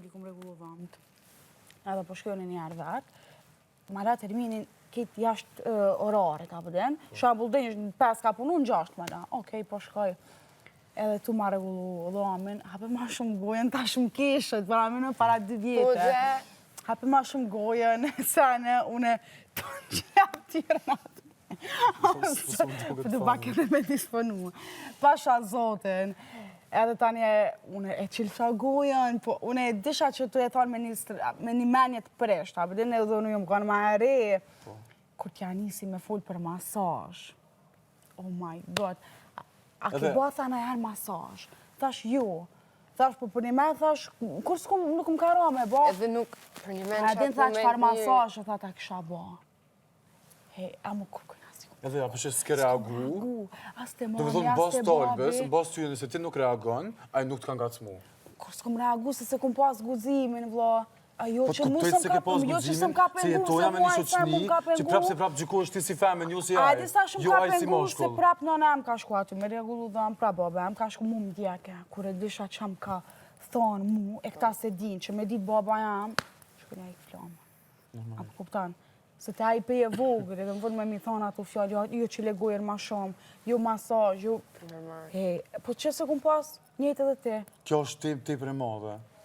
I kum rregullu dhamt. Edhe po shkojnë një herë vet. Ma la terminin këtë jashtë orarit, apo den. Shembull, deri në 5 ka punu, në 6 ma la. Okej, po shkoj. Edhe tu ma rregullu dhamin, hape ma shumë gojën, tash më keshët, para më para 2 Po vjetë. dhe, Hape ma shumë gojën, sene, une, të që jam tjera në atë. S'më duket Po du fare. pak edhe me disponu. Pasha Zotin, edhe tani une e qilsha gojën, po une e disha që tu e thonë me një menje të prisht, apo din, edhe unë jam konë ma e re. Kur t'ja nisi me fol për masazh, oh my God, a ke Edhe bo, tha, në herë masazh? Thash, jo. Thash, po për një me, thash, kur s'kum, nuk më ka ra me bo. Edhe nuk, për një men A din, qatë tha, moment qëfar mirë. masazh, tha, ta kisha bo. Hej, a më kur këna si Edhe apo që s'ke reagu, reagu, as te do mami, me thonë, as bas te talbës, babi. bas ty, nëse ti nuk reagon, ai nuk të ka ngacmu. Kur s'kum reagu, se se kum pas guximin, vlla. A jo Po që të mu kuptoj s'm se ka, ke pas jo që guximin, s'm ka se pengu, jetoja se me një mua i farë mu shoqni, ka që pengu. prapë se prapë gjykohesh ti si femën, jo si A ai. e di sa shumë Jo ka ai si pengu, se mashkull. prap nëna em ka shku aty, me rregullu dham, prap baba em ka shku mu më djeke, kur e disha që më ka thonë mu, e këta se din, që me dit baba jam, shku një ik flamë. A po kupton? Se te ai pe e vogël, edhe në fund me mi thonë ato fjalë, jo, jo që legojën ma shumë, jo masazh, jo. Normal. Hej, po që se kum pas njëjtë edhe ti? Kjo është tepër e madhe.